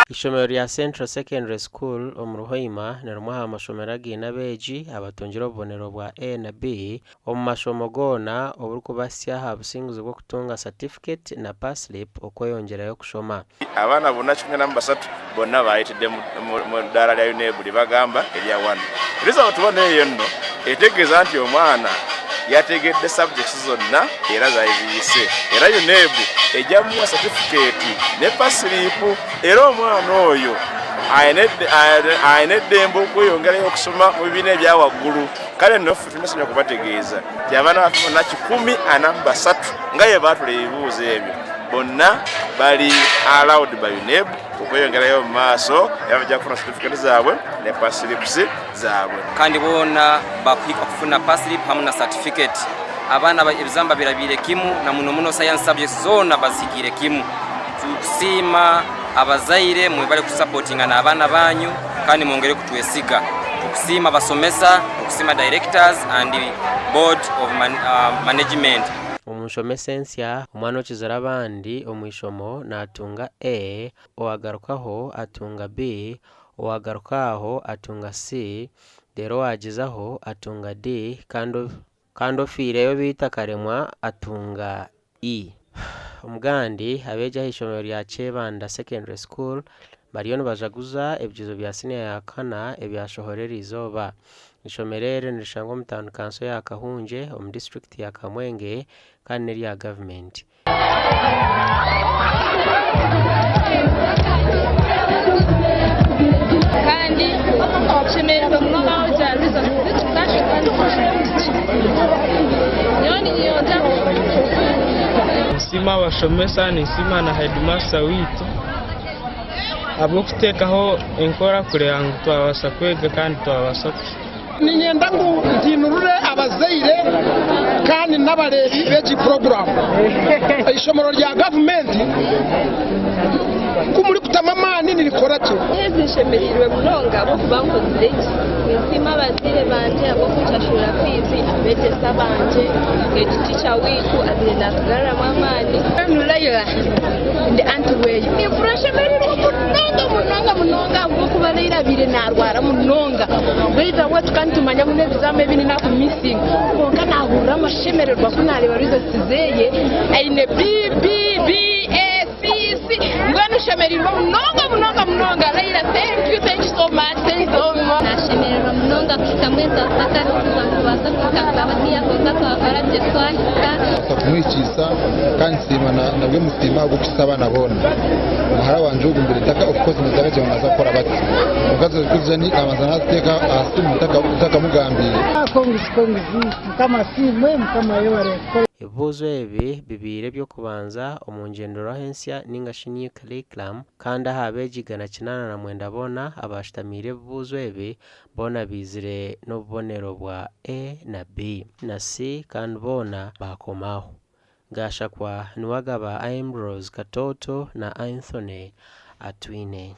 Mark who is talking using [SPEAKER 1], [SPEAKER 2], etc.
[SPEAKER 1] Eishomero rya Central Secondary School omuri Hoima ni rimwe aha mashomero againe abeegi abatungire obubonero bwa A na B omu mashomo goona oburikubahitsya aha businguzi bw'okutunga satifiketi na pass-slip okweyongyerayo kushoma.
[SPEAKER 2] Abaana bona 43 bonna baayitidde mu ddaala lya UNEB lye bagamba erya One. Result bona eyo nno etegeeza nti omwana yategedde subjects zonna era zaziyise era UNEB ejja muwa certificate ne pass-slip era omwana oyo alina eddembe okweyongerayo okusoma mu bibiina ebya waggulu. Kale nno ffe tulina essanyu okubategeeza nti abaana baffe bonna 143 nga bwe baatula ebibuuzo ebyo bonna bali allowed by UNEB okweyongerayo mu maaso era bajja kufuna certificate zaabwe ne pass slips zaabwe.
[SPEAKER 3] Kandi boona bakuhika kufuna pass slip hamu na certificate. Abaana ebizamu babirabiire kimu na muno muno science subjects zoona bazihikiire kimu. Tukusiima abazaire mwebale kusapotinga n'abaana banyu kandi mwongere kutwesiga. Tukusiima abasomesa, tukusiima directors and board of management.
[SPEAKER 1] Omu nshomesa ensya, omwana okizire abandi omu ishomo naatunga A, owagarukaho atunga B, owagaruka aho atunga C, reero owagyezaho atunga D kandi kandi ofiireyo beitu akaremwa atunga E. Omugandi, abeegi aha ishomero rya Kyebanda Secondary School bariyo nibajaguza ebigyezo bya siniya ya kana ebyashohora eriizooba. Eishomero eri nirishangwa omu tauni kanso ya Kahungye omu disiturikiti ya Kamwenge kandi n'erya gavumenti.
[SPEAKER 4] Kandi tushemereirwe munonga ahabw'okugira results zaitu zikashohora. Nyowe niinyeyongyera.
[SPEAKER 5] Ninsiima abashomesa, ninsiima na heedimasita waitu ahabw'okuteekaho enkora kureeba ngu twabaasa kwega kandi twabaasa kushoma.
[SPEAKER 6] Niinyenda ngu ntiinurure abazaire kandi n'abareebi b'egi puroguraamu. Eishomero rya gavumenti ku murikutamu amaani nirikora gye.
[SPEAKER 4] Ezi nshemereirwe munonga ahabw'okuba nkozire gye. Ninsiima abazaire bangye ahabw'okunshashurira fiizi, abeegyesa bangye, head teacher waitu abaire naatugaruramu amaani. Mbwenu Laila ndi anti weeye. Nimpurira nshemereirwe munonga munonga munonga ahabw'okuba Laila abaire naarwara munonga. Beitu ahabw'okuba tukaba nitumanya ngu n'ebizamu ebindi naakumisinga. Kwonka naahurira amashemererwa ku naareeba results zeeye aine B, B, B, A, C, C. Mbwenu nshemereirwe munonga munonga munonga. Laila thank you, thank you so much, thank you so much.
[SPEAKER 7] Nashemererwa munonga kuhika mbwenu twaba tutakakubaasa kuhika twaba kwonka twakora gye twahika.
[SPEAKER 8] Kumuhikiisa kandi nsiima nabwe musiima ahabw'okuhitsya abaana boona. Muhara wangye ogu mbaire ntaka of course ntakagira ngu naaza kukora bati. Kwonka ziri nabanza naziteeka aha simu ntakamugambiire.
[SPEAKER 9] Congs congs mukama asiimwe mukama ayebare kukora.
[SPEAKER 1] Ebibuuzo ebi bibaire eby'okubanza omu ngyenderwaho ensya ninga shi New Curriculum kandi aha beegi 890 boona abaashutamiire ebibuuzo ebi boona baizire n'obubonero bwa A na B na C kandi boona baakomaho. Gashakwa niwe agaba Ambrose Katoto na Anthony Atwine.